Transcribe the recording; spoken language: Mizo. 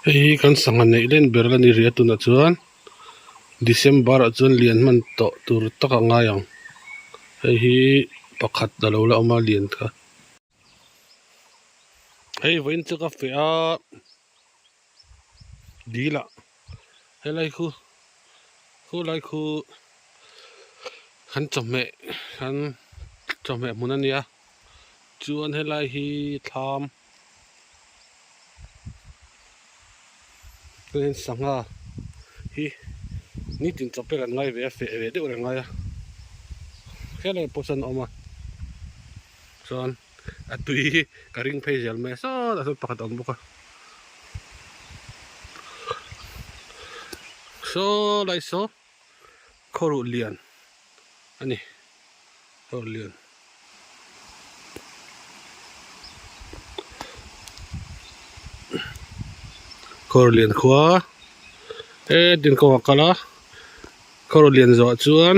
Hei hi kan sangha neih len ber a ni rih a tunah chuan December ah chuan lian hman tawh tur tak a ngai ang hei hi pakhat a lo la awm a lian kha. Hei vawiin chu ka feh a dil ah helai khu khulai khu kan chawhmeh kan chawhmeh hmun a nia chuan helai hi thlam. Chuanin sangha hi nitin chawp pek an ngai ve a feh ve deuh reng ngai a helai pawh chuan a awm a chuan a tui hi ka ring phei zel mai a sawtah sawn pakhat a awm bawk a saw lai saw khawruh lian a ni khawruh lian. Kawr lian khua he tin kawng a kal a kawr lian zawh chuan.